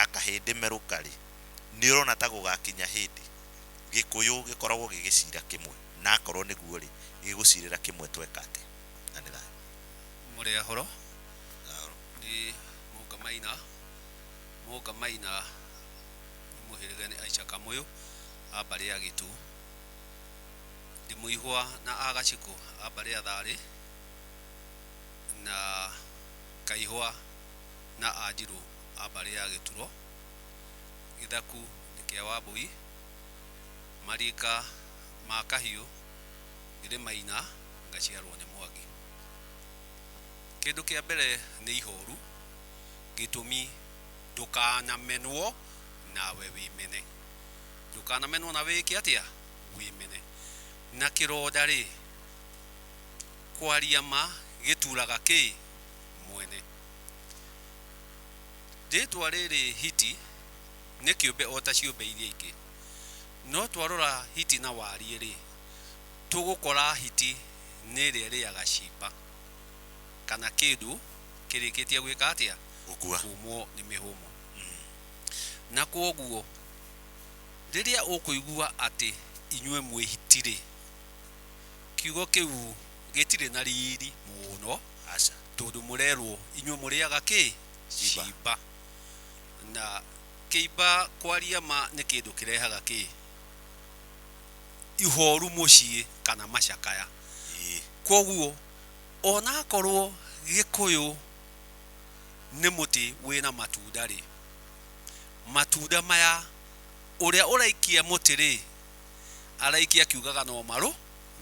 Ya kahĩndĩ merũka rĩ, nĩ ũrona ta gũgakinya hĩndĩ Gĩkũyũ gĩkoragwo gĩgĩcira kĩmwe? Na akorwo nĩguo rĩ, gĩgũcirĩra kĩmwe tweka atĩa? Na nĩ thayũ. Mũrĩ ahoro? Nĩ Mũnga Maina. Mũnga Maina nĩ mũhĩrĩga nĩ Aisha Kamũyũ a mbarĩ ya Gĩtu. Ndĩ mũihwa na a Gacikũ a mbarĩ ya Tharĩ na Kaihwa na a Njirũ a mbarĩ ya Gĩturo. Gĩthaku nĩ kĩa Wambũi, Marika ma Kahiũ ngĩrĩ Maina ngaciarwo nĩ Mwangi. Kĩndũ kĩa mbere nĩ ihoru, gĩtũmi ndũkanamenwo nawe wĩmene. Ndũkanamenwo na wĩke atĩa? Wĩmene. Na kĩronda rĩ, kwaria ma gĩturaga kĩ? Mwene. Rĩtwa rĩrĩ hiti nĩ kĩũmbe o ta ciũmbe iria ingĩ. No twarora hiti na wariĩ-rĩ, tũgũkora hiti nĩ ĩrĩa ĩrĩaga ciimba kana kĩndũ kĩrĩkĩtie gwĩka atĩa? Gũkua. Kũmwo nĩ mĩhũmũ. Na kwoguo rĩrĩa ũkũigua atĩ inyuĩ mwĩ hiti-rĩ, kiugo kĩu gĩtirĩ na riri mũno. Aca. Tondũ mũrerwo inyuĩ mũrĩaga kĩ? Ciimba. Ciimba. Na kĩimba kwaria ma nĩ kĩndũ kĩrehaga kĩ? Ihoru mũciĩ kana macakaya. Kwoguo onakorwo Gĩkũyũ nĩ mũtĩ wĩna matunda rĩ, matunda maya ũrĩa ũraikia mũtĩ rĩ, araikia akiugaga no marũ,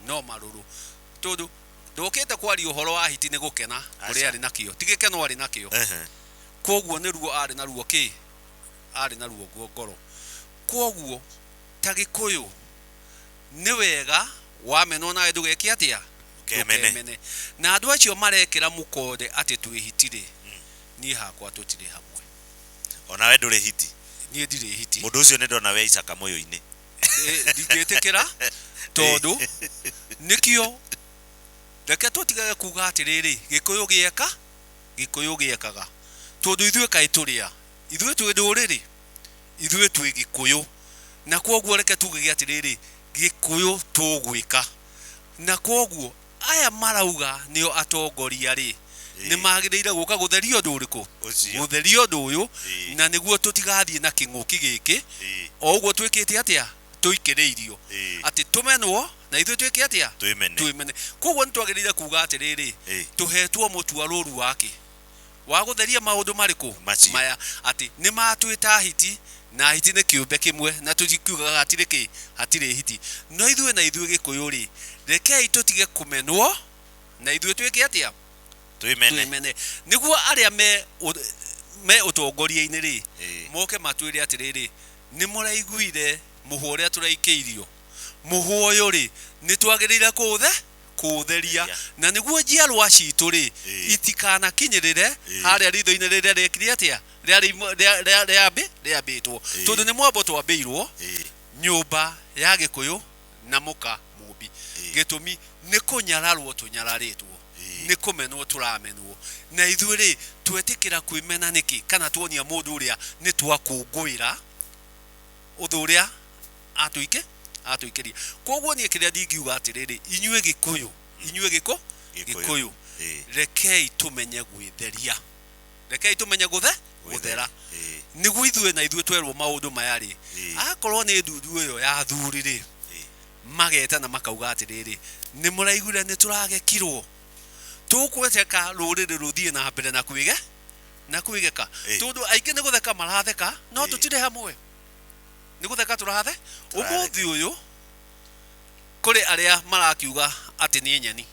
no marũrũ. Tondũ ndũkĩte kwaria ũhoro wa hiti nĩ gũkena kũrĩa Aca. arĩ nakĩo, ti gĩkeno arĩ nakĩo. Kwoguo nĩ ruo arĩ naruo kĩ? Arĩ naruo ngoro. Kwoguo ta Gĩkũyũ nĩ wega wamenwo nawe ndũgeke atĩa? Ndũkemene. Ndũkemene. Na andũ acio marekĩra mũkonde atĩ twĩ hiti-rĩ, niĩ hakwa tũtirĩ hamwe. Onawe ndũrĩ hiti? Niĩ ndirĩ hiti. Mũndũ ũcio nĩ ndona wĩ Isaka Mũyũ-inĩ. Ndingĩtĩkĩra tondũ nĩkĩo reke tũtigage kuga atĩrĩrĩ, Gĩkũyũ gĩeka, Gĩkũyũ gĩekaga. Tondũ ithuĩ kaĩ tũrĩ a? Ithuĩ twĩ ndũrĩrĩ? Ithuĩ twĩ Gĩkũyũ. Na kwoguo reke tugage atĩrĩrĩ, Gĩkũyũ tũgwĩka. Na kwoguo aya marauga nĩo atongoria rĩ, nĩ magĩrĩire gũka gũtheria ũndũ ũrĩkũ? Ũcio. Gũtheria ũndũ ũyũ, na nĩguo tũtigathiĩ na kĩng'ũki gĩkĩ, o ũguo twĩkĩte atĩa? Tũikĩrĩirio. Atĩ tũmenwo na ithuĩ twĩke atĩa? Twĩmene. Twĩmene. Kwoguo nĩ twagĩrĩire kuga atĩrĩrĩ, tũhetwo mũtua rũru wa kĩ? Wa gũtheria maũndũ marĩkũ? Macio. Maya. Atĩ nĩ matwĩta hiti, na hiti nĩ kĩũmbe kĩmwe, na tũtikiugaga hatirĩ kĩ? Hatirĩ hiti. No ithuĩ na ithuĩ Gĩkũyũ rĩ, rekei tũtige kũmenwo, na ithuĩ twĩke atĩa? Twĩmene. Twĩmene. Nĩguo arĩa me me ũtongoria-inĩ rĩ, moke matwĩre atĩrĩrĩ, nĩ mũraiguire mũhwa ũrĩa tũraikĩirio? Mũhwa ũyũ rĩ, nĩ twagĩrĩire kũũthe kũũtheria na nĩguo njiarwa citũ rĩ itikanakinyĩrĩre harĩa ritho-inĩ rĩrĩa rĩekire atĩa rĩarĩ rĩambĩtwo tondũ nĩ mwambo twambĩirwo nyũmba ya Gĩkũyũ na mũka Mũmbi. Gĩtũmi nĩ kũnyararwo tũnyararĩtwo, nĩ kũmenwo tũramenwo, na ithuĩ rĩ twetĩkĩra kwĩmena nĩkĩ kana tuonia mũndũ ũrĩa nĩ twakũngũĩra ũthũ ũrĩa atũike atũikĩria. Koguo niĩ kĩrĩa ndingiuga atĩrĩrĩ, inyuĩ Gĩkũyũ, inyuĩ Gĩkũ Gĩkũyũ, rekei tũmenye gwĩtheria, rekei tũmenye gũthe gũthera, nĩguo ithuĩ na ithuĩ twerwo maũndũ maya rĩ, akorwo nĩ ndundu ĩyo ya athuri rĩ, magetana makauga atĩrĩrĩ, nĩ mũraiguire nĩ tũragekirwo, tũkweteka rũrĩrĩ rũthiĩ na mbere na kwĩge na kwĩgeka, tondũ aingĩ nĩ gũtheka maratheka, no tũtirĩ hamwe. Nĩ gũtheka tũrathe. Ũmũthĩ ũyũ kũrĩ arĩa marakiuga atĩ nĩ nyeni.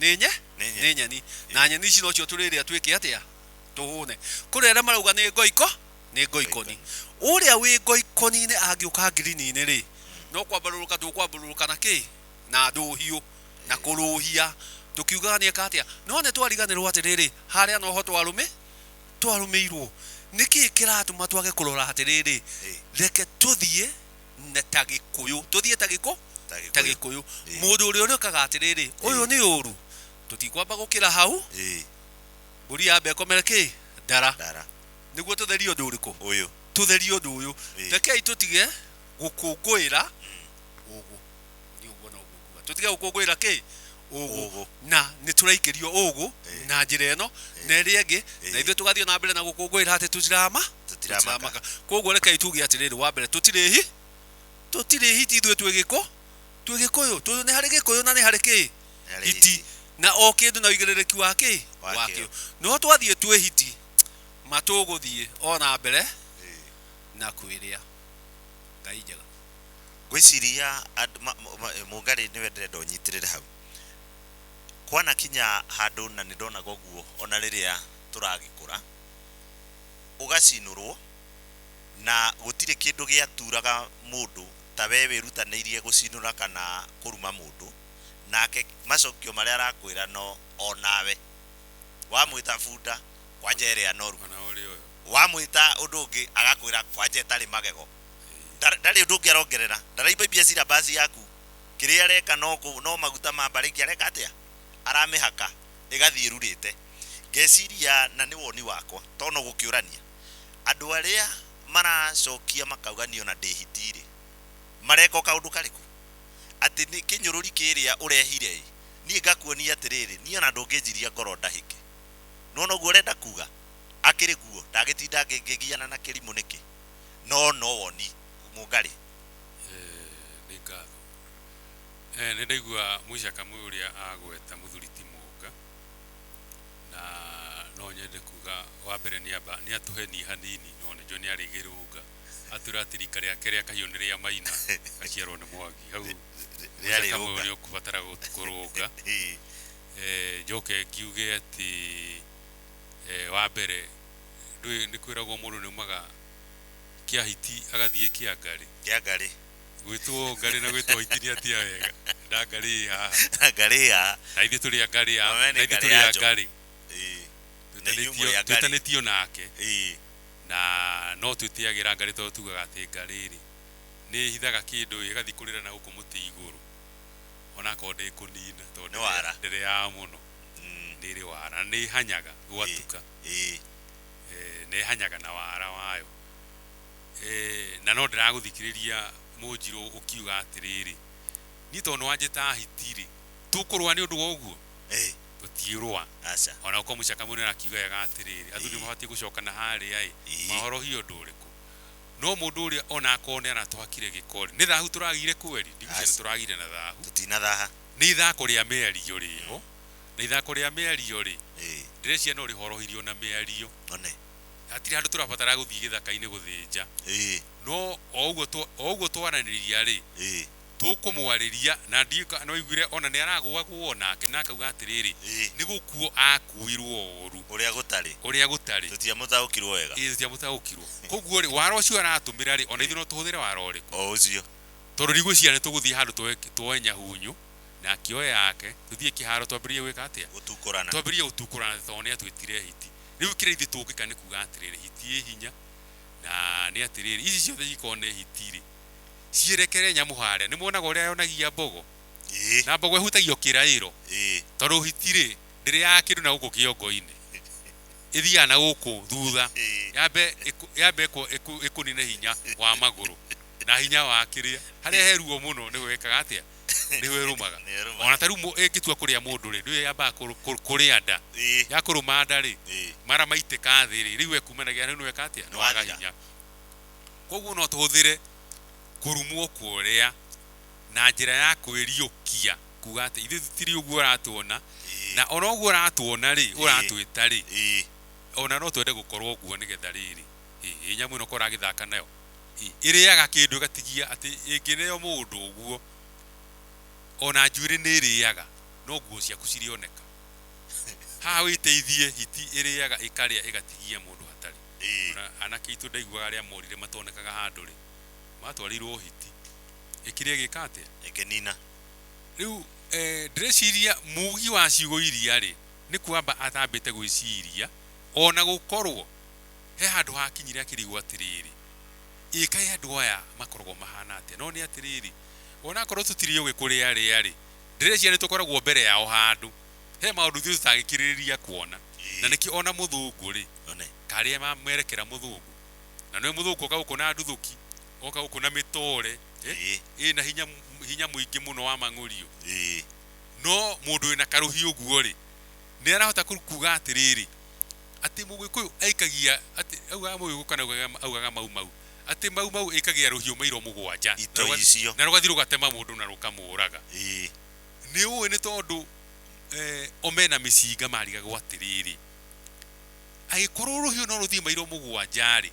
Nĩ nye? Nĩ nyeni. Na nyeni ici nocio tũrĩrĩa twĩke atĩa? Tũhũne. Kũrĩ arĩa marauga nĩ ngoiko, nĩ ngoikoni. Ũrĩa wĩ ngoikoni-inĩ angĩũka ngirini-inĩ rĩ, no kwambarũrũka tũkwambarũrũka na kĩ? Na ndũhiũ, na kũrũhia, tũkiugaga nĩ eka atĩa? No nĩ twariganĩrwo atĩrĩrĩ, harĩa noho twarũmĩ? Twarũmĩirwo. Nĩ kĩĩ kĩratũma twage kũrora atĩrĩrĩ, reke tũthiĩ na ta Gĩkũyũ, tũthiĩ ta Gĩkũ, ta Gĩkũyũ. Mũndũ ũrĩa ũrĩũkaga atĩrĩrĩ, ũyũ nĩ ũru, tũtikwamba gũkĩra hau, mbũri yambe ĩkomere kĩ? Ndara. Nĩguo tũtherie ũndũ ũrĩkũ? Ũyũ. Tũtherie ũndũ ũyũ. Rekei tũtige gũkũngũĩra ũgũ. Nĩ ũguo no ũguo nguga. Tũtige gũkũngũĩra kĩ? Ũgũ. Ũgũ. Na nĩ tũraikĩrio ũgũ na njĩra ĩno na ĩrĩa ĩngĩ, na ithuĩ tũgathiĩ na mbere na gũkũngũĩra atĩ tũtirama Tũtiramaka. Koguo rekei tuge atĩrĩrĩ, wa mbere tũtirĩ hi, tũtirĩ hiti, ithuĩ twĩ gĩkũ, twĩ gĩkũyũ, tũ nĩ harĩ gĩkũyũ na nĩ harĩ kĩ? Nĩ harĩ Hiti. hiti. Na o kĩndũ na ũigĩrĩrĩki wa kĩ? Wakĩo. Wakĩo. No twathiĩ twĩ hiti, matũgũthiĩ ona mbere na kwĩrĩa. Ngai njega. Ngwĩciria Mũngarĩ nĩwe ndĩrenda ũnyitĩrĩre hau. Kwana kinya handũ na nĩ ndonaga ũguo ona rĩrĩa tũragĩkũra, ũgacinũrwo na gũtirĩ kĩndũ gĩaturaga mũndũ ta we wĩrutanĩirie gũcinũra kana kũruma mũndũ, nake macokio marĩa arakwĩra no onawe. Wamwĩta bunda kwanja ĩrĩa noru, Ona ũrĩ ũyũ. wamwĩta ũndũ ũngĩ agakwĩra kwanja ĩtarĩ magego. Ndarĩ ũndũ ũngĩ arongerera, ndaraimbaimbia syllabus yaku. Kĩrĩa areka no maguta ma mbarĩki areka atĩa? Aramĩhaka ĩgathiĩ ĩrurĩte. Ngeciria na nĩ woni wakwa, to no gũkĩũrania. Andũ arĩa maracokia makauga niĩ ona ndĩ hiti rĩ, mareka o kaũndũ karĩkũ? Atĩ nĩ kĩnyũrũri kĩrĩa ũrehire ĩ, niĩ ngakuonia atĩrĩrĩ, niĩ ona ndũngĩnjiria ngoro ndahĩke. Nĩwona ũguo ũrenda kuga? Akĩrĩ guo, ndagĩtinda ngĩgiana na kĩrimũ nĩkĩ? No no woni Mũngarĩ. Nĩ ngatho. Nĩ ndaigua Mũicaka Mũyũ ũrĩa agweta mũthuri ti Mũnga, na no nyende kuga wa mbere nĩ amba nĩ atũhenie hanini, no nĩ njũĩ nĩ arĩgĩrũnga. Atwĩra atĩ rika rĩake rĩa kahiũ nĩ rĩa Maina, gaciarwo nĩ Mwangi. Hau Rĩarĩ Mũicaka Mũyũ rũnga. nĩ ũkũbatara kũrũnga. Njoke ngiuge atĩ, wa mbere, ndũĩ nĩ kwĩragwo mũndũ nĩ aumaga kĩa hiti agathiĩ kĩa ngarĩ. Kĩa ngarĩ. Gwĩtwo ngarĩ na gwĩtwo hiti nĩ atia wega. Na ngarĩ ĩ haha. Ngarĩ ĩ haha. Na ithuĩ tũrĩ a ngarĩ a, Na we nĩ na ithuĩ ngarĩ tũrĩ ya a njogu. ngarĩ. Na inyuĩ mũrĩ a ngarĩ. Twĩtanĩtio nake. Na no twĩtĩagĩra ngarĩ tondũ tugaga atĩ ngarĩ rĩ, nĩ ĩhithaga kĩndũ ĩgathiĩ kũrĩra na gũkũ mũtĩ igũrũ. Ona akorwo ndĩkũnina tondũ Nĩ wara. ndĩrĩaga mũno. Nĩ ĩrĩ wara, nĩ ĩhanyaga gwatuka. Nĩ ĩhanyaga na wara wayo. Na no ndĩragũthikĩrĩria Mũnjirũ ũkiuga atĩrĩrĩ, niĩ tondũ nĩwanjĩta hiti rĩ, tũkũrũa nĩ ũndũ wa ũguo? Tũtirũa. Aca. Ona ũkorwo Mũicaka Mũyũ nĩarakiuga wega atĩrĩrĩ, athuri nĩmabatiĩ gũcoka na harĩa ĩ, mahorohie ũndũ ũrĩkũ? No mũndũ ũrĩa ona akorwo nĩ aratũhakire gĩko rĩ, nĩ thahu tũragire kweri? Ndigwĩciria Aca. nĩ tũragire na thahu. Tũtinathaha. Nĩ ithako rĩa mĩario rĩho, na ithako rĩa mĩario rĩ, ndĩreciria no rĩhorohirio na mĩario. One. Hatirĩ handũ tũrabatara gũthiĩ gĩthaka-inĩ gũthĩnja. No o ũguo twaranĩria rĩ, tũkũmwarĩria na ndiũĩ no aiguire ona nĩ aragũagwo nake na akauga atĩrĩrĩ, nĩ gũkuo akuirwo ũru. Ũrĩa gũtarĩ. Ũrĩa gũtarĩ. Tũtiamũtaũkirwo wega. Ĩĩ, tũtiamũtaũkirwo. Koguo rĩ, wara ũcio aratũmĩra rĩ, ona ithuĩ no tũhũthĩre wara ũrĩkũ? O ũcio. Tondũ ndigwĩciria nĩ tũgũthiĩ handũ tuoe nyahunyu na akĩoe yake, tũthiĩ kĩharo twambĩrĩrie gwĩka atĩa? Gũtukũrana. Twambĩrĩrie gũtukũrana tondũ nĩ atwĩtire hiti. Rĩu kĩrĩa ithuĩ tũngĩka nĩ kuga atĩrĩrĩ, hiti ĩ hinya, na nĩ atĩrĩrĩ, ici ciothe cikorwo nĩ hiti rĩ, cierekere nyamũ harĩa. Nĩ muonaga ũrĩa yonagia mbogo? Na mbogo ĩhutagio kĩraĩro. Tondũ hiti rĩ, ndĩrĩaga kĩndũ na gũkũ kĩongo-inĩ. Ĩthiaga na gũkũ thutha. Yambe ĩkũnine hinya wa magũrũ na hinya wa kĩrĩa. Harĩa he ruo mũno nĩho ĩkaga atĩa? Nĩho ĩrũmaga. Nĩho ĩrũmaga. Ona ta rĩu ĩngĩtua kũrĩa mũndũ rĩ, ndũĩ yambaga kũrĩa nda. Ya kũrũma nda rĩ, mara maitĩka thĩ rĩ, rĩu ekumanagia rĩu nĩweka atĩa? Nĩ wathira. Nĩwaga hinya. Koguo no tũhũthĩre kũrumwo kũrĩa na njĩra ya kwĩriũkia, kuga atĩ ithuĩ tũtirĩ ũguo ũratuona, na ona ũguo ũratuona rĩ, ũratwĩta rĩ, ona no twende gũkorwo ũguo nĩgetha rĩrĩ, ĩ nyamũ ĩno korwo ũragĩthaka nayo, ĩrĩaga kĩndũ ĩgatigia atĩ ĩngĩneo mũndũ ũguo, ona njuĩrĩ nĩ ĩrĩaga, no nguo ciaku cirĩoneka. Haha wĩteithie, hiti ĩrĩaga ĩkarĩa ĩgatigia mũndũ hatarĩ. Ona anake aitũ ndaiguaga arĩa morire matonekaga handũ rĩ, matwarirwo hiti. Ĩkĩrĩa ĩgĩka atĩa? Ĩkĩnina. Rĩu, ndĩreciria mugi wa ciugo iria rĩ, nĩ kwamba atambĩte gwĩciria, ona gũkorwo he handũ hakinyire akĩrigwo atĩrĩrĩ, ĩ kaĩ andũ aya makoragwo mahana atĩa? No nĩ atĩrĩrĩ, ona akorwo tũtirĩ ũgĩ kũrĩa arĩa rĩ, ndĩreciria nĩ tũkoragwo mbere yao handũ. He maũndũ ithuĩ tũtangĩkirĩrĩria kuona. Na nĩkĩo ona mũthũngũ rĩ, Karĩa merekera mũthũngũ na nĩwe mũthũngũ oka gũkũ na nduthũki, oka gũkũ na mĩtore ĩna hinya, hinya mũingĩ mũno wa mang'ũrio. No mũndũ wĩna karũhiũ ũguo rĩ, nĩ arahota kuga atĩrĩrĩ, atĩ mũgĩkũyũ aikagia atĩ augaga mũgĩkũyũ kana augaga mau mau, atĩ mau mau ĩikagia rũhiũ mairo 7 icio na rũgathiĩ rũgatema mũndũ na rũkamũraga. Nĩ ũĩ nĩ tondũ o mena mĩcinga marigagwo atĩrĩrĩ, angĩkorwo rũhiũ no rũthiĩ mairo 7 rĩ,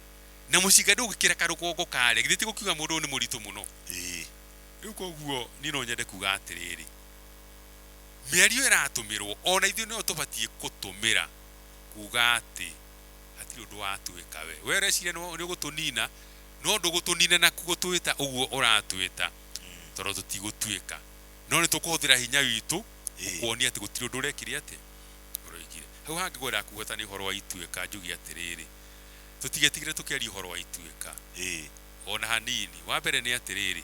na mũcinga ndũngĩkĩra karũgongo karĩa, githĩ ti gũkiuga mũndũ ũyũ nĩ mũritũ mũno? Rĩu koguo niĩ no nyende kuga atĩrĩrĩ, mĩario ĩratũmĩrwo ona ithuĩ no tũbatiĩ gũtũmĩra kuga atĩ hatirĩ ũndũ watuĩka we. We ũreciria nĩ ũgũtũnina, no ndũgũtũnina na gũtwĩta ũguo ũratwĩta, tondũ tũtigũtuĩka. No nĩ tũkũhũthĩra hinya witũ kuonia atĩ gũtirĩ ũndũ ũrekire atĩ ũroigire. Hau hangĩ ngwenda kuga ta nĩ ũhoro wa ituĩka, njuge atĩrĩrĩ, tũtigetigĩre tũkĩaria ũhoro wa ituĩka ona hanini. Wa mbere nĩ atĩrĩrĩ,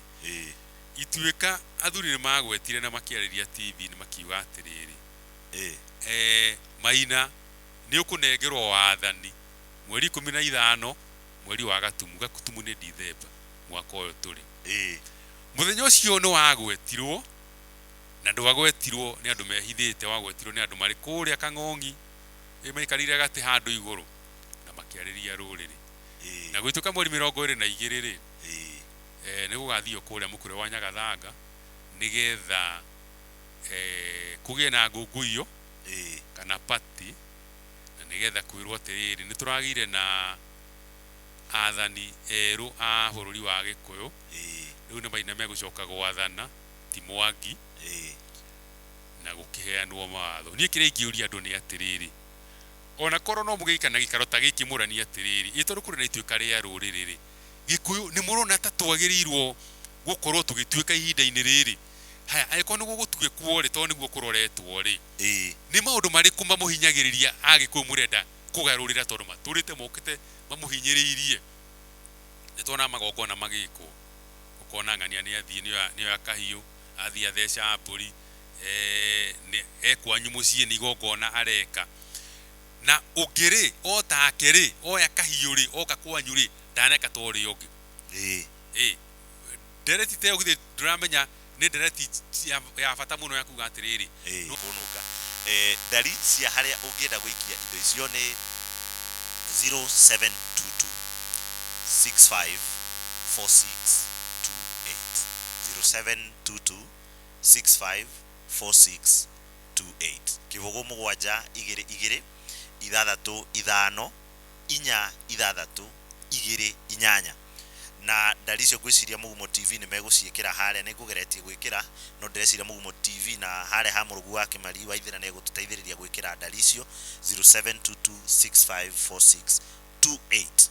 ituĩka athuri nĩ magwetire na makĩarĩria TV-inĩ makiuga atĩrĩrĩ, Maina nĩ ũkũnengerwo wathani mweri 15 mweri wa Gatumu. Gatumu nĩ Dithemba mwaka ũyũ tũrĩ. Mũthenya ũcio nĩ wagwetirwo, na ndwagwetirwo nĩ andũ mehithĩte, wagwetirwo nĩ andũ marĩ kũrĩa Kang'ong'i, maikarĩire gatĩ handũ igũrũ na makĩarĩria rũrĩrĩ. Na gwĩtuĩka mweri 22 rĩ, nĩ gũgathio kũrĩa mũkũrwe wa Nyagathanga nĩgetha kũgĩe na ngũngũiyo kana pati, na nĩgetha kwĩrwo atĩrĩrĩ, nĩ tũragĩire na athani erũ a bũrũri wa Gĩkũyũ. Rĩu nĩ Maina megũcoka gwathana, ti Mwangi, na gũkĩheanwo mawatho. Niĩ kĩrĩa ingĩũria andũ nĩ atĩrĩrĩ, ona korwo no mũgĩikara na gĩikaro ta gĩkĩ mũranie atĩrĩrĩ, ĩ tondũ kũrĩ na ituĩka rĩa rũrĩrĩ rĩ, Gĩkũyũ nĩ mũrona ta twagĩrĩirwo gũkorwo tũgĩtuĩka ihinda-inĩ rĩrĩ? Haya, angĩkorwo nĩ gũgũtuĩkwo rĩ, tondũ nĩguo kũroretwo rĩ, nĩ maũndũ marĩkũ mamũhinyagĩrĩria Agĩkũyũ mũrenda kũgarũrĩra tondũ matũrĩte mokĩte mamũhinyĩrĩirie? Nĩ tuonaga magongona magĩkwo, ũkona ng'ania nĩ athiĩ nĩoya kahiũ, athiĩ atheca mbũri, ekwanyu mũciĩ nĩ igongona areka. Na ũngĩ rĩ, o take rĩ, oya kahiũ rĩ, oka kwanyu rĩ, ndaneka ta ũrĩa ũngĩ. Ndereti ta ĩyo githĩ ndũramenya nĩ ndereti ya bata mũno ya kuga atĩrĩrĩ. Kũnũka. Ndari cia harĩa ũngĩenda gũikia indo icio nĩ 0722 65 46 28, 0722 65 46 28, 0 7 2 2 6 5 4 6 2 8. Na ndari icio ngwĩciria Mũgumo TV nĩ megũciĩkĩra harĩa, nĩ ngũgeretie gwĩkĩra, no ndĩreciria Mũgumo TV na harĩa ha Mũrũgu wa Kĩmari wa Ithĩra nĩ egũtũteithĩrĩria gwĩkĩra ndari icio 0722 65 46 28.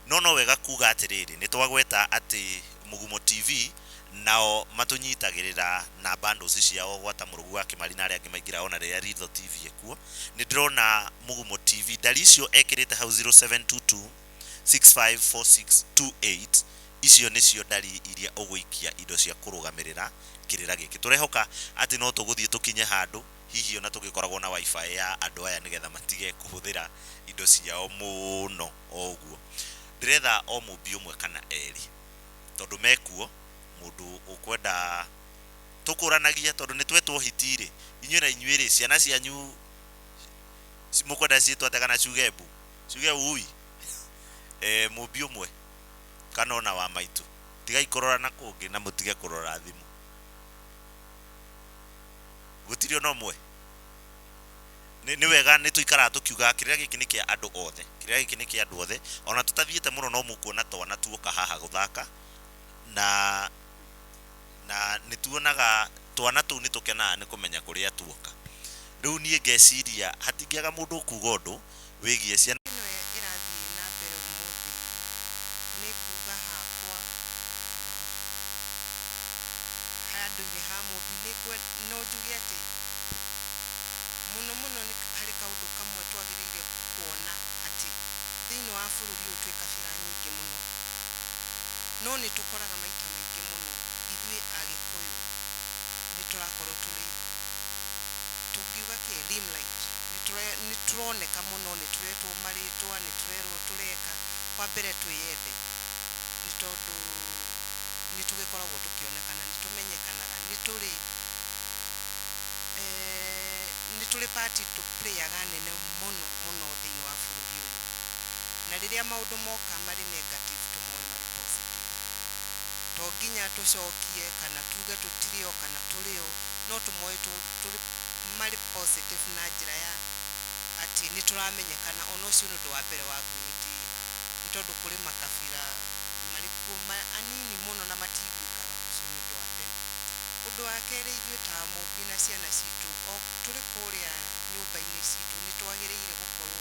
No wega kuga atĩrĩrĩ, nĩ twagweta atĩ Mũgumo TV nao matũnyitagĩrĩra na bundles ciao gwata Mũrũgu wa Kĩmari na arĩa angĩ maingĩra ona rĩrĩa Ritho TV ĩkuo. Nĩ ndĩrona Mũgumo TV ndari icio ekĩrĩte hau 0722 65 46 28, icio nĩcio ndari iria ũgũikia indo cia kũrũgamĩrĩra kĩrĩra gĩkĩ. Tũrehoka atĩ no tũgũthiĩ tũkinye handũ hihi ona tũgĩkoragwo na wifi ya andũ aya nĩgetha matige kũhũthĩra indo ciao mũno o ũguo. Ndĩretha o mũmbi ũmwe kana erĩ tondũ mekuo, mũndũ ũkwenda tũkũranagia tondũ nĩ twetwo hiti rĩ, inyuĩ na inyuĩ rĩ, ciana cianyu mũkwenda ciĩtwo atĩa kana ciuge mbu, ciuge ui? Mũmbi ũmwe kana ona wa maitũ, tigai kũrora na kũngĩ na mũtige kũrora thimũ. Gũtirĩ ona ũmwe. Nĩ wega nĩ tũikaraga tũkiugaga kĩrĩra gĩkĩ nĩ kĩa andũ othe, kĩrĩra gĩkĩ nĩ kĩa andũ othe. Ona tũtathiĩte mũno no mũkuona twana tuoka haha gũthaka, na nĩ tuonaga twana tũu nĩ tũkenaga nĩ kũmenya kũrĩa tuoka. Rĩu niĩ ngeciria hatingĩaga mũndũ ũkuga ũndũ wĩgiĩ ciana. Ĩno ĩrathiĩ na mbere ũmũthĩ nĩ nguga hakwa kana handũ-inĩ ha mũmbi, no njuge atĩ mũno mũno nĩ harĩ kaũndũ kamwe twagĩrĩire kuona atĩ thĩinĩ wa bũrũri ũyũ twĩ kabira nyingĩ mũno, no nĩ tũkoraga maita maingĩ mũno ithuĩ Agĩkũyũ nĩ tũrakorwo tũrĩ, tũngiuga kĩ, limelight, nĩ Nĩ tũroneka mũno, nĩ tũretwo marĩtwa, nĩ tũrerwo tũreka. Wa mbere twĩyende, nĩ tondũ nĩ tũgĩkoragwo tũkĩonekana, nĩ tũmenyekanaga, nĩ tũrĩ nĩ tũrĩ part tũ-play-aga nene mũno mũno thĩinĩ wa bũrũri ũyũ. Na rĩrĩa maũndũ moka marĩ negative, tũmoe marĩ positive. To nginya tũcokie kana tuge tũtirĩ o kana tũrĩ o, no tũmoe tũrĩ marĩ positive na njĩra ya atĩ nĩ tũramenyekana. Ona ũcio nĩ ũndũ wa mbere wa gwĩtĩĩra, nĩ tondũ kũrĩ makabira marĩ kuo anini mũno na matiguĩkaga. Ũcio nĩ ũndũ wa mbere. Ũndũ wa kerĩ, ithuĩ ta Mũmbi na ciana citũ, o tũrĩ kũrĩa nyũmba-inĩ citũ, nĩ twagĩrĩire gũkorwo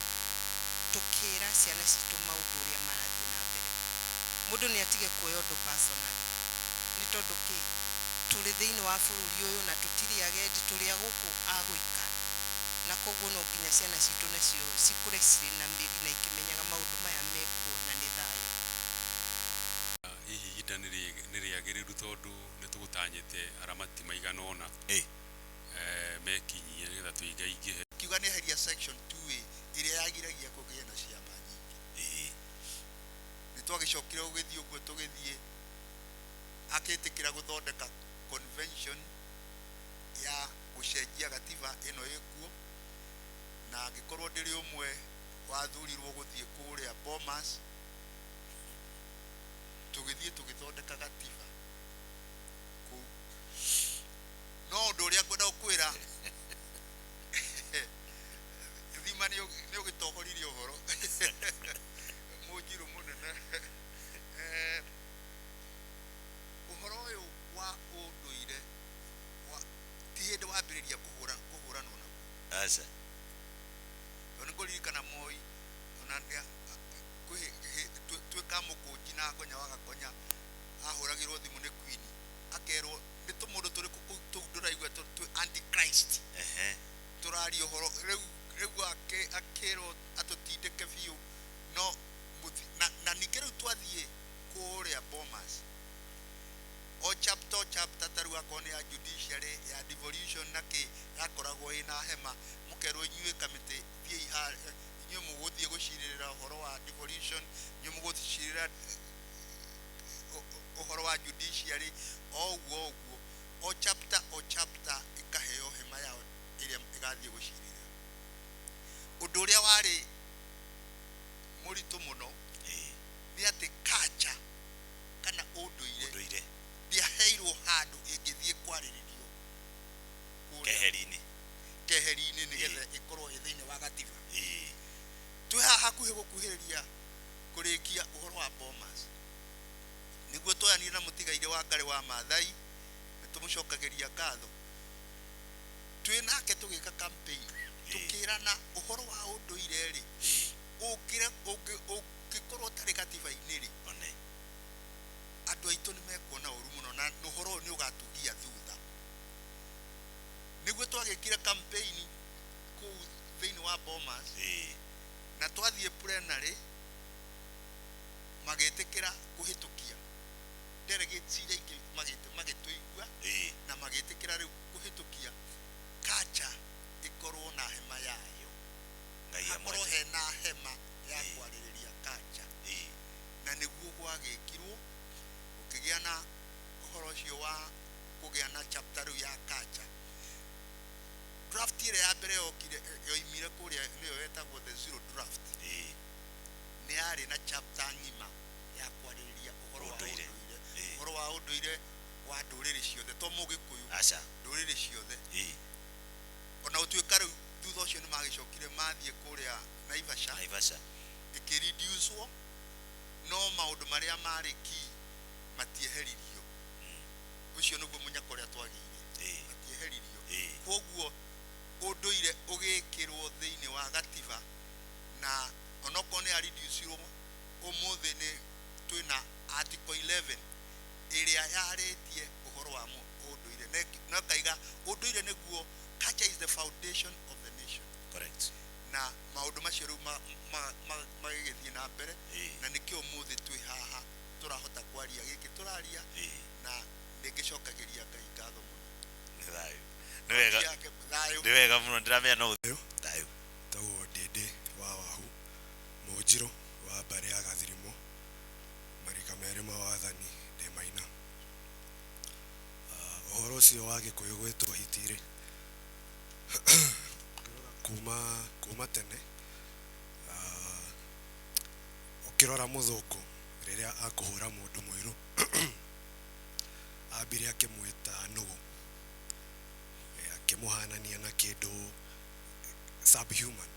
tũkĩra ciana citũ maũndũ ũrĩa marathiĩ na mbere. Mũndũ nĩ atige kuoya ũndũ personally, nĩ tondũ kĩ tũrĩ thĩinĩ wa bũrũri ũyũ na tũtirĩ agendi, tũrĩ a gũkũ a gũikara, na koguo no nginya ciana citũ nacio cikũre cirĩ na mĩri na ikĩmenyaga maũndũ maya mekuo na nĩ thayũ. Hihi ihinda nĩ rĩagĩrĩru, tondũ nĩ tũgũtanyĩte aramati maigana ũna mekinyie nĩgetha tũingaingĩhe? Kiuga nĩ eheria section 2A ĩrĩa yagiragia kũgĩe na ciama nyingĩ. Nĩ twagĩcokire gũgĩthiĩ ũguo, tũgĩthiĩ akĩtĩkĩra gũthondeka convention ya gũcenjia gatiba ĩno ĩkuo, na angĩkorwo ndĩrĩ ũmwe wathurirwo gũthiĩ kũrĩa Bomas, tũgĩthiĩ tũgĩthondeka gatiba kũu. No ũndũ ũrĩa ngwenda gũkwĩra, thima nĩ ũgĩtongoririe ũhoro mũnjirũ mũnene, ũhoro ũyũ wa ũndũire ti hĩndĩ wambĩrĩria kũhũranwo naguo. Aca. Tondũ nĩ ngũririkana Moi ona twĩ Kamũkũnji na Ngonya wa Gakonya ahũragĩrwo thimũ nĩ Queen, akerwo nĩ tũmũndũ tũrĩkũ kũu tũu ndũraigua twĩ antichrist, tũraria ũhoro rĩu. Rĩu akĩrwo atũtindĩke biũ, no na ningĩ rĩu twathiĩ kũrĩa Bomas, o chapter o chapter, ta rĩu akorwo nĩ ya judiciary, ya devolution na kĩ, yakoragwo ĩna hema, mũkerwo inyuĩ kamĩtĩ thiĩi harĩa, inyuĩ mũgũthiĩ gũcirĩrĩra ũhoro wa devolution, inyuĩ mũgũcirĩra ũhoro wa judiciary, o ũguo o ũguo, o chapter o chapter ĩkaheo hema yao ĩrĩa ĩgathiĩ gũcirĩrĩra. Ũndũ ũrĩa warĩ mũritũ mũno nĩ atĩ culture kana ũndũire ũndũire ndĩaheirwo handũ ĩngĩthiĩ kwarĩrĩrio kũrĩa keheri-inĩ, keheri-inĩ, nĩgetha ĩkorwo ĩ thĩinĩ wa gatiba. Twĩ haha hakuhĩ gũkuhĩrĩria kũrĩkia ũhoro wa Bomas, nĩguo twoyanire na mũtigairĩ wa Ngarĩ wa Maathai, nĩ tũmũcokagĩria ngatho, twĩ nake tũgĩka campaign, tũkĩrana ũhoro wa ũndũire rĩ, ũngĩkorwo ũtarĩ gatiba-inĩ rĩ, one andũ aitũ nĩ mekuona ũru mũno na ũhoro ũyũ nĩ ũgatugia thutha. Nĩguo twagĩkire campaign kũu thĩinĩ wa Bomas, na twathiĩ plenary magĩtĩkĩra kũhĩtũkia, delegates iria ingĩ magĩtũigua na magĩtĩkĩra rĩu kũhĩtũkia culture ĩkorwo na hema yayo. Ngai hakorwo amwende. Hena hema ya kwarĩrĩria culture, na nĩguo gwagĩkirwo, gũkĩgĩa na ũhoro ũcio wa kũgĩa na chapter rĩu ya culture. Draft ĩrĩa ya mbere yokire, yoimire kũrĩa, nĩyo yetagwo the zero draft. Nĩ yarĩ na chapter ng'ima ya kwarĩrĩria ũhoro wa ũndũire. Ũndũire, ũhoro wa ũndũire wa ndũrĩrĩ ciothe, to Mũgĩkũyũ, aca ndũrĩrĩ ciothe. Ona gũtuĩka rĩu thutha ũcio nĩ magĩcokire mathiĩ kũrĩa Naivasha, Naivasha, ĩkĩreducwo, no maũndũ marĩa marĩ key matieheririo. Ũcio nĩguo mũnyaka ũrĩa twagĩire, matieheririo. Koguo ũndũire ũgĩkĩrwo thĩinĩ wa gatiba, na onokorwo nĩ yareducirwo, ũmũthĩ nĩ twĩna article 11 ĩrĩa yarĩtie ũhoro wa ũndũire, na ĩkaiga ũndũire nĩguo, culture is the foundation of the nation. Na maũndũ macio rĩu magĩgĩthiĩ na mbere, na nĩkĩo ũmũthĩ twĩ haha tũrahota kwaria gĩkĩ tũraria, na nĩngĩcokagĩria Ngai ngatho mũno. Nĩ thayũ, nĩ wega. Yake, thayũ. Nĩ wega mũno, ndĩramenya no thayũ. Mbarĩ ya Gathirimo, marika merĩ ma wathani ndĩ Maina. Ũhoro ũcio wa Gĩkũyũ gwĩtwo hiti rĩ, kuma tene, ũkĩrora mũthũngũ rĩrĩa akũhũra mũndũ mũirũ ambire akĩmwĩta nũgũ, akĩmũhanania na kĩndũ subhuman,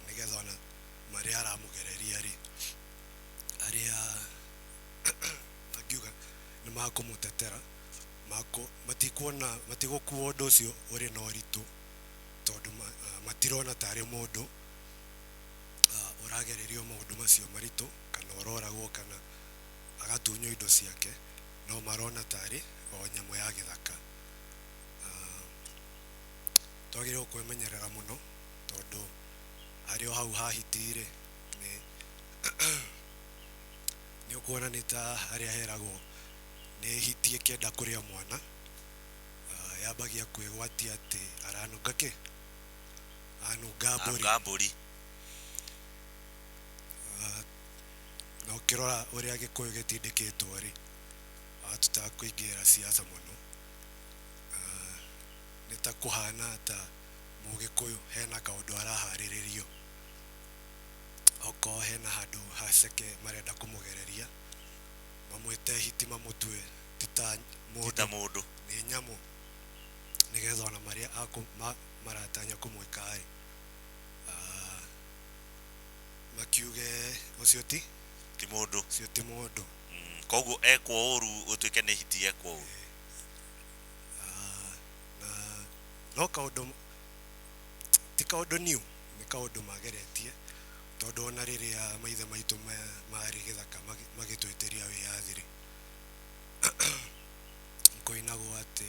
nĩgetha ona marĩa aramũgereria rĩ, arĩa angiuga nĩ makũmũtetera, matikuona, matigũkua ũndũ ũcio ũrĩ na ũritũ, tondũ matirona tarĩ mũndũ ũragererio maũndũ macio maritũ, kana ũroragwo, kana agatunywo indo ciake, no marona tarĩ o nyamũ ya gĩthaka. Twagĩrĩirwo kwĩmenyerera mũno, tondũ harĩ o hau ha hiti rĩ, nĩ ũkuona nĩ ta harĩa heragwo nĩ hiti ĩkĩenda kũrĩa mwana, yambagia kwĩgwatia atĩ aranunga kĩ? Anunga mbũri. Anunga mbũri. Na ũkĩrora ũrĩa Gĩkũyũ gĩtindĩkĩtwo rĩ, tũtakũingĩra siasa mũno, nĩ ta kũhana ta Mũgĩkũyũ hena kaũndũ araharĩrĩrio, okorwo hena handũ haceke marenda kũmũgereria, mamwĩte hiti, mamũtue ti ta Ti ta mũndũ, nĩ nyamũ, nĩgetha ona marĩa maratanya kũmwĩka rĩ, makiuge ũcio ti ti mũndũ, ũcio ti mũndũ. Koguo ekwo ũru ũtuĩke nĩ hiti ekwo ũru. Na no kaũndũ ti kaũndũ new, nĩ kaũndũ mageretie, tondũ ona rĩrĩa maithe maitũ marĩ gĩthaka magĩtwĩtĩria wĩyathi rĩ, koinagwo atĩ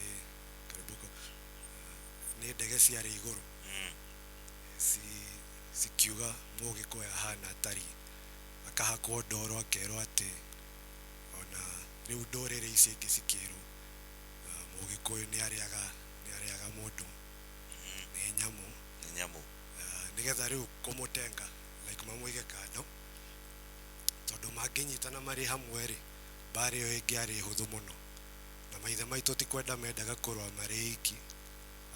nĩ ndege ciarĩ igũrũ, cikiuga Mũgĩkũyũ ahana atariĩ, akahakwo ndoro akerwo atĩ ona rĩu ndũrĩrĩ ici ingĩ cikĩrwo Mũgĩkũyũ nĩ arĩaga mũndũ, nĩ nyamũ, nĩ nyamũ, nĩgetha rĩu kũmũtenga like mamũige kando, tondũ mangĩnyitana marĩ hamwe rĩ, mbara ĩyo ĩngĩarĩ hũthũ mũno. Na maithe maitũ ti kwenda mendaga kũrũa marĩ iki,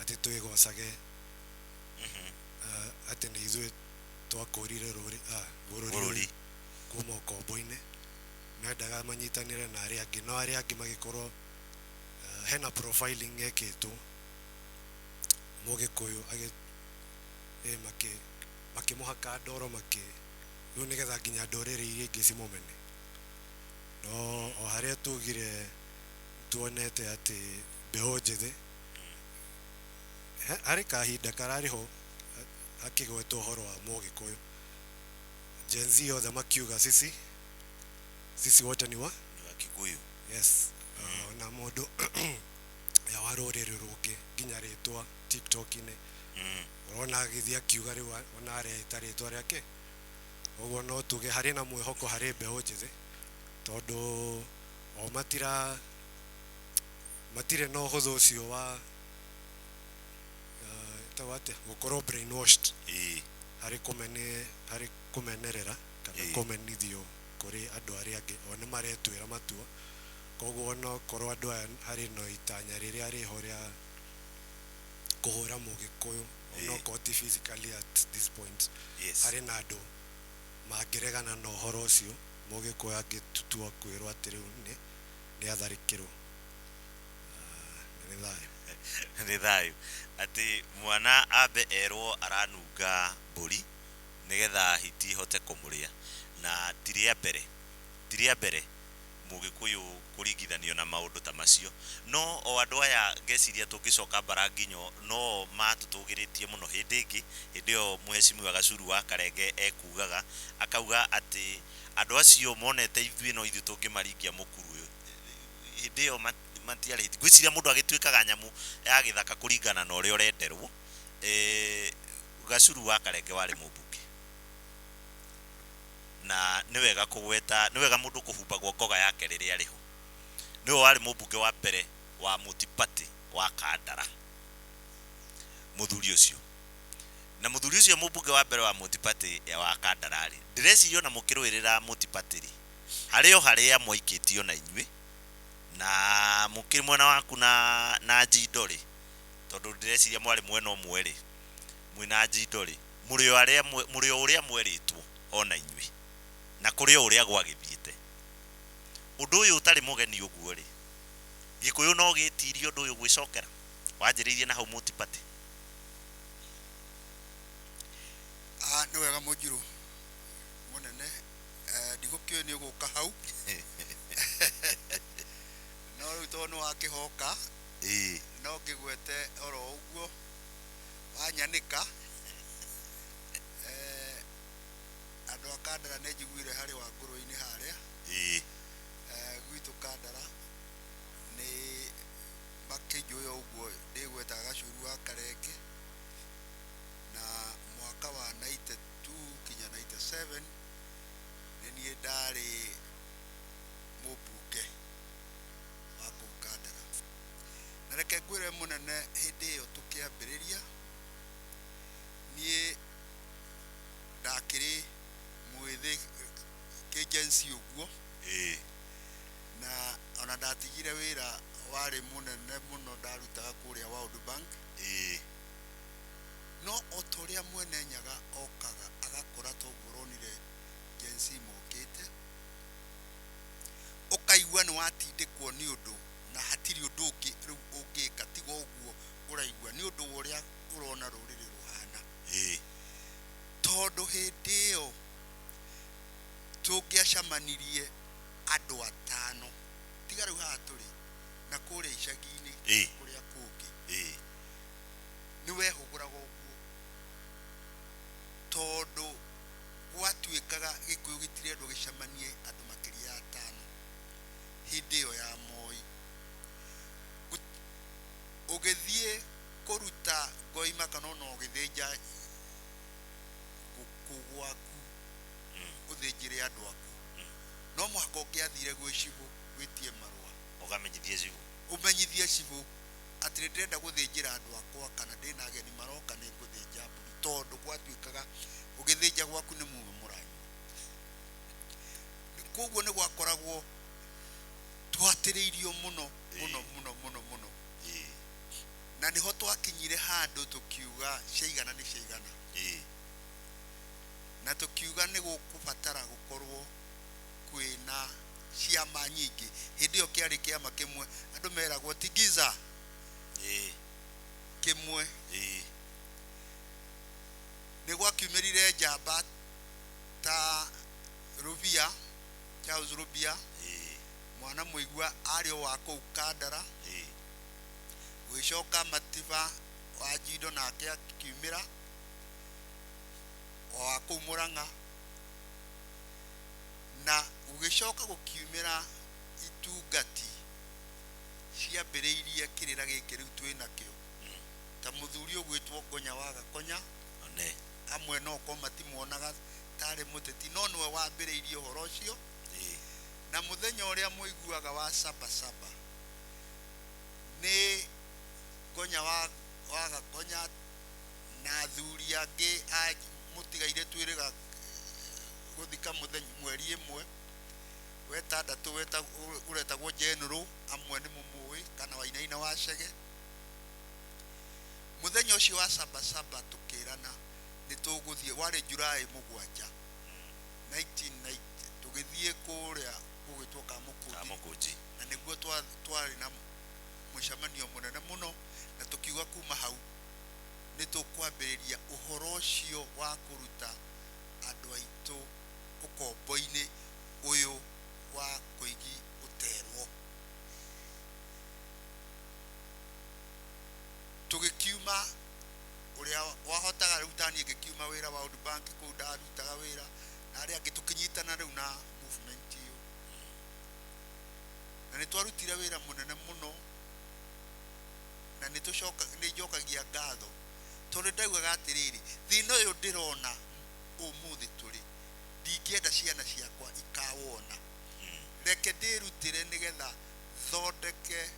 atĩ twĩgocage atĩ nĩ ithuĩ twakũrire bũrũri kuma ũkombo-inĩ. Mendaga manyitanĩre na arĩa angĩ, no arĩa angĩ magĩkorwo hena profiling yekĩtwo Mũgĩkũyũ makĩmũhaka ndoro rĩu nĩgetha nginya ndũrĩrĩ iria ingĩ cimũmene. No o harĩa tugire tuonete atĩ mbeũ njĩthĩ harĩ kahinda kararĩ ho hakĩgwetwo ũhoro wa Mũgĩkũyũ, Gen Z othe makiuga sisi sisi wote ni wa Kikuyu. Yes. Ona mũndũ ya wa rũrĩrĩ rũngĩ nginya rĩtwa TikTok-inĩ, ũrona agĩthiĩ akiuga rĩu ona areta rĩtwa rĩake. Ũguo no tuge harĩ na mwĩhoko harĩ mbeũ njĩthĩ, tondũ o matirĩ na ũhũthũ ũcio wa ĩtagwo atĩa, gũkorwo brainwashed harĩ kũmenerera kana kũmenithio kũrĩ andũ arĩa angĩ. O nĩ maretuĩra matua, koguo onokorwo andũ aya harĩ na itanya rĩrĩa rĩho rĩa kũhũra Mũgĩkũyũ, onokorwo ti physically at this point, harĩ na andũ mangĩregana na ũhoro ũcio, Mũgĩkũyũ angĩtua kwĩrwo atĩ rĩu nĩ atharĩkĩrwo. Nĩ thayũ. Nĩ thayũ. Atĩ mwana ambe erwo aranunga mbũri nĩgetha hiti ihote kũmũrĩa. Na ti rĩa mbere, ti rĩa mbere Mũgĩkũyũ kũringithanio na maũndũ ta macio. No o andũ aya ngeciria tũngĩcoka mbara nginyo no matũtũgĩrĩtie mũno hĩndĩ ĩngĩ, hĩndĩ ĩyo Mheshimiwa Gacuru wa Karenge ekugaga, akauga atĩ andũ acio monete ithuĩ no ithuĩ tũngĩmaringia mũkuru ũyũ. Hĩndĩ ĩyo matiarĩ hiti. Ngwĩciria mũndũ agĩtuĩkaga nyamũ ya gĩthaka kũringana na ũrĩa ũrenderwo. Gacuru wa Karenge warĩ mũmbunge, na nĩ wega kũgweta, nĩ wega mũndũ kũhumbagwo ngoga yake rĩrĩa arĩ ho. Nĩwe warĩ mũmbunge wa mbere wa Multi-Party wa Kandara, mũthuri ũcio. Na mũthuri ũcio mũmbunge wa mbere wa multiparty ya wa Kandara rĩ, ndĩreciria ona mũkĩrũĩrĩra multiparty rĩ, harĩ o harĩa mwaikĩtio na inyuĩ na mũkĩrĩ mwena waku na Njindo rĩ, tondũ ndĩreciria mwarĩ mwena ũmwe rĩ, mwĩna Njindo rĩ, mũrĩ o arĩa mũrĩ o ũrĩa mwerĩtwo ona inyuĩ na kũrĩ o ũrĩa gwagĩthiĩte. Ũndũ ũyũ ũtarĩ mũgeni ũguo rĩ, Gĩkũyũ no gĩtirie ũndũ ũyũ gwĩcokera wanjĩrĩirie na hau multiparty. Ah, nĩ wega Mũnjirũ mũnene, ndigũkĩũĩ nĩ ũgũka hau no rĩu tondũ nĩ wakĩhoka no ngĩgwete oro ũguo wanyanĩka. Andũ a Kandara nĩ njiguire harĩ wa ngũrwe-inĩ harĩa. Gwitũ Kandara nĩ makĩnjũĩ o ũguo ndĩgwetaga Gacuru wa Karenge, na mwaka wa 92 kinya 97 nĩ niĩ ndarĩ mũmbunge wa kũu Kandara. Na reke ngwĩre mũnene, hĩndĩ ĩyo tũkĩambĩrĩria niĩ ndakĩrĩ mwĩthĩ kĩnjensi ũguo, na ona ndatigire wĩra warĩ mũnene mũno ndarutaga kũrĩa World Bank. No o ta ũrĩa Mwene Nyaga okaga agakora toguo ũronire Gen Z mokĩte, ũkaigua nĩ watindĩkwo nĩ ũndũ na hatirĩ ũndũ ũngĩ rĩu ũngĩka tiga ũguo ũraigua nĩ ũndũ wa ũrĩa ũrona rũrĩrĩ rũhana. Tondũ hĩndĩ ĩyo tũngĩacemanirie andũ atano, tiga rĩu haha tũrĩ na kũrĩa icagi-inĩ kũrĩa kũngĩ, nĩ wehũgũraga ũguo tondũ gwatuĩkaga Gĩkũyũ gĩtirendwo gĩcemanie andũ makĩria ya atano hĩndĩ ĩyo ya Moi. Ũgĩthiĩ kũruta ngoima kana ona ũgĩthĩnja ngũkũ gwaku ũthĩnjĩre andũ aku, no mũhaka ũngĩathire gwĩ cibũ wĩtie marũa, ũkamenyithie cibũ, ũmenyithie cibũ atĩ nĩ ndĩrenda gũthĩnjĩra andũ akwa kana ndĩna ageni maroka nĩ ngũthĩnja mbũri, tondũ gwatuĩkaga ũgĩthĩnja gwaku nĩ mume mũranyua. Koguo nĩ gwakoragwo twatĩrĩirio mũno mũno mũno mũno mũno, na nĩho twakinyire handũ tũkiuga ciaigana nĩ ciaigana, na tũkiuga nĩ gũkũbatara gũkorwo kwĩna ciama nyingĩ. Hĩndĩ ĩyo kĩarĩ kĩama kĩmwe, andũ meragwo tigiza kĩmwe. Nĩ gwakiumĩrire njamba ta Rubia, Charles Rubia, mwana mũigua arĩ o wa kũu Kandara. Gũgĩcoka Matiba wa Njindo nake akiumĩra o wa kũu Mũrang'a, na gũgĩcoka gũkiumĩra itungati ciambĩrĩirie kĩrĩra gĩkĩ rĩu twĩnakĩo, ta mũthuri ũgwĩtwo Ngonya wa Gakonya, amwe no ko matimuonaga tarĩ mũteti, no nĩwe wambĩrĩirie ũhoro ũcio. Na mũthenya ũrĩa mũiguaga wa Sabasaba nĩ Ngonya wa Gakonya na athuri angĩ a mũtigaire twĩrĩga gũthika mũthenya mweri ĩmwe wetandatũ ũretagwo General, amwe nĩ mũmũĩ kana Wainaina wa Chege. Mũthenya ũcio wa Sabasaba tũkĩrana nĩ tũgũthiĩ, warĩ July 7 1990, tũgĩthiĩ kũrĩa gũgĩtwo Kamũkũnji, na nĩguo twarĩ na mũcemanio mũnene mũno, na tũkiuga kuma hau nĩ tũkwambĩrĩria ũhoro ũcio wa kũruta andũ aitũ ũkombo-inĩ ũyũ wa kũigi ũterwo. Tũgĩkiuma ũrĩa wahotaga rĩu taniĩ ngĩkiuma wĩra wa World Bank kũu ndarutaga wĩra na arĩa angĩ tũkĩnyitana rĩu na movement ĩyo, na nĩ twarutire wĩra mũnene mũno, na nĩ tũcoka nĩ njokagia ngatho tondũ ndaugaga atĩrĩrĩ, thĩna ũyũ ndĩrona ũmũthĩ tũrĩ ndingĩenda ciana ciakwa ikawona, reke ndĩrutĩre nĩgetha thondeke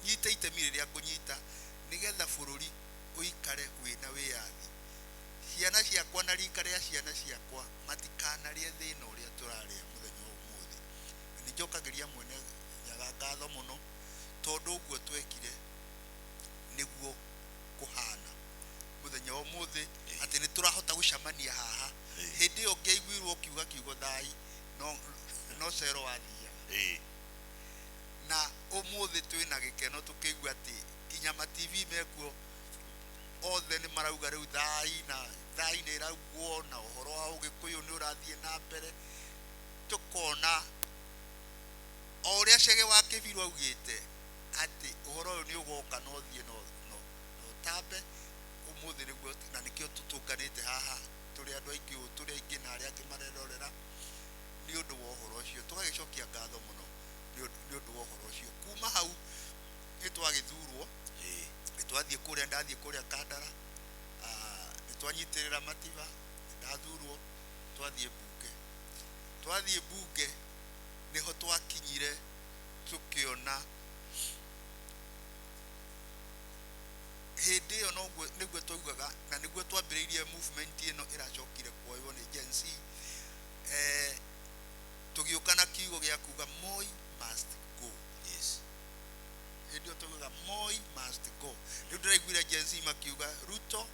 nyite itemi rĩrĩa ngũnyita nĩgetha bũrũri Ũikare wĩna wĩyathi. Ciana ciakwa na rika rĩa ciana ciakwa matikanarĩe thĩna ũrĩa tũrarĩa mũthenya wa ũmũthĩ. Na nĩ njokagĩria Mwene Nyaga ngatho mũno, tondũ ũguo twekire nĩguo kũhana mũthenya wa ũmũthĩ, atĩ nĩ tũrahota gũcemania haha. Hĩndĩ ĩyo ũngĩaiguirwo ũkiuga kiugo thai, no cero wathiaga. Na ũmũthĩ twĩna gĩkeno tũkĩigua atĩ nginya ma TV mekuo othe nĩ marauga rĩu thai, na thai nĩ ĩraugwo, na ũhoro wa Ũgĩkũyũ nĩ ũrathiĩ na mbere. Tũkona o ũrĩa Chege wa Kĩbiru augĩte atĩ ũhoro ũyũ nĩ ũgoka na ũthiĩ na ũtambe ũmũthĩ nĩguo, na nĩkĩo tũtũnganĩte haha tũrĩ andũ aingĩ ũũ, tũrĩ aingĩ na arĩa angĩ marerorera nĩ ũndũ wa ũhoro ũcio. Tũgagĩcokia ngatho mũno nĩ ũndũ wa ũhoro ũcio. Kuma hau nĩ twagĩthurwo, nĩ twathiĩ kũrĩa, ndathiĩ kũrĩa Kandara, nĩ twanyitĩrĩra Matiba, ndathurwo, twathiĩ mbunge. Twathiĩ mbunge nĩho twakinyire tũkĩona hĩndĩ ĩyo noguo nĩguo twaugaga, na nĩguo twambĩrĩirie movement ĩno ĩracokire kuoywo nĩ Gen Z. Tũgĩũka na kiugo gĩa kuga Moi must go. Hĩndĩ ĩyo twaugaga Moi must go. Rĩu ndĩraiguire Gen Z makiuga Ruto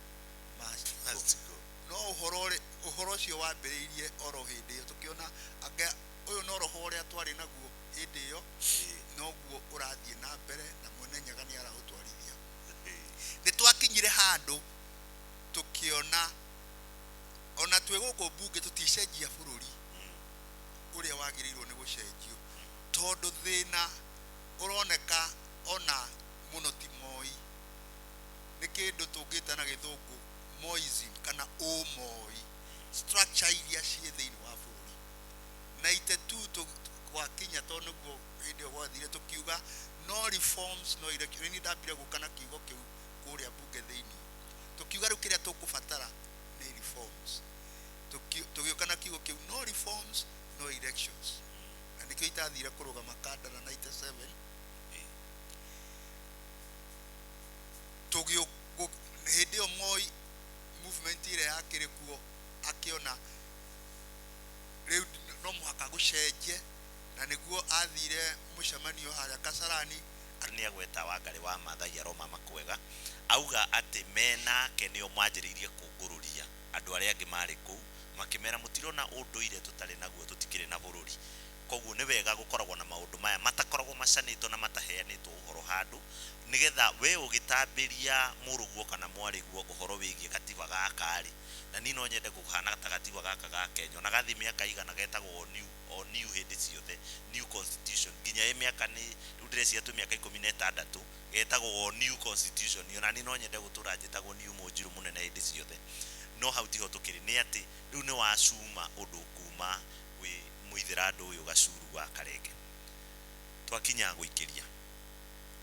must go. Must go. No ũhoro ũcio wambĩrĩirie oro hĩndĩ ĩyo, tũkĩona anga ũyũ no roho ũrĩa twarĩ naguo hĩndĩ ĩyo, noguo ũrathiĩ na mbere, na Mwene Nyaga nĩ araũtwarithia. Nĩ twakinyire handũ tũkĩona ona twĩ gũkũ mbunge tũticenjia bũrũri ũrĩa wagĩrĩirwo nĩ gũcenjio, tondũ thĩna ũroneka ona mũno ti Moi, nĩ kĩndũ tũngĩta na gĩthũngũ Moism kana ũmoi, structure iria ciĩ thĩinĩ wa bũrũri. Na 92 gwakinya, tondũ nĩguo hĩndĩ ĩyo gwathire, tũkiuga no reforms no election. Nĩ ndambire gũka na kiugo kĩu kũrĩa mbunge thĩinĩ, tũkiuga rĩu kĩrĩa tũkũbatara nĩ reforms. Tũgĩũka na kiugo kĩu no reforms no elections, na nĩkĩo itathire kũrũgama Kandara 97. Hĩndĩ ĩyo Moi movement ĩrĩa yakĩrĩ kuo akĩona rĩu no mũhaka gũcenjie, na nĩguo athire mũcemanio harĩa Kasarani. Nĩ agweta Wangarĩ wa Maathai aroma makwega, auga atĩ menake nĩo manjĩrĩirie kũngũrũria andũ arĩa angĩ marĩ kũu, makĩmera mũtirona ũndũire tũtarĩ naguo, tũtikĩrĩ na bũrũri. Koguo nĩ wega gũkoragwo na maũndũ maya matakoragwo macanĩtwo na mataheanĩtwo ũhoro handũ, nĩgetha we ũgĩtambĩria mũrũguo kana mwarĩguo ũhoro wĩgiĩ gatiba gaka rĩ. Na niĩ no nyende kũhana ta gatiba gaka ga Kenya, ona gathiĩ mĩaka igana getagwo o new, o new hĩndĩ ciothe, new constitution, nginya ĩ mĩaka nĩ rĩu ndĩreciria twĩ mĩaka 16 getagwo o new constitution. Ona niĩ no nyende gũtũra njĩtagwo new mũnjirũ mũnene hĩndĩ ciothe, no hau tiho tũkĩrĩ. Nĩ atĩ rĩu nĩ wacuma ũndũ kuma gwĩ mũithĩrandũ ũyũ Gacuru wa Karenge. Twakinya gũikĩria,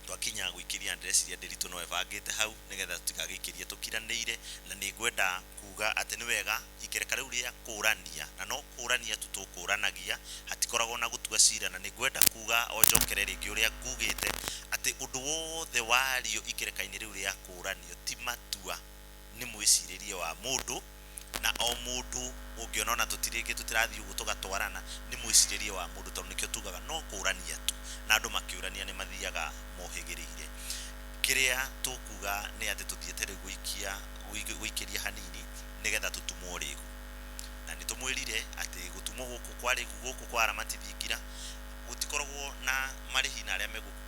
twakinya gũikĩria, ndĩreciria Ndĩritũ no ĩbangĩte hau nĩgetha tũtigagĩikĩrie tũkiranĩire. Na nĩ ngwenda kuga atĩ nĩ wega ikereka rĩu rĩa kũrania, na no kũrania tu tũkũranagia, hatikoragwo na gũtua cira. Na nĩ ngwenda kuga o njokere rĩngĩ ũrĩa ngugĩte, atĩ ũndũ wothe wario ikereka-inĩ rĩu rĩa kũranio ti matua, nĩ mwĩcirĩrie wa mũndũ, na o mũndũ ũngĩona ona tũtirĩngĩ tũtirathiĩ ũguo tũgatwarana, nĩ mwĩcirĩrie wa mũndũ, tondũ nĩkĩo tugaga no kũrania tu, na andũ makĩũrania nĩ mathiaga mohĩgĩrĩire. Kĩrĩa tũkuga nĩ atĩ tũthiĩte rĩu gũikĩria hanini nĩgetha tũtumwo rĩgu, na nĩ tũmwĩrire atĩ gũtumwo gũkũ kwa rĩgu gũkũ kwa aramati thingira gũtikoragwo na marĩhi na arĩa megũkũ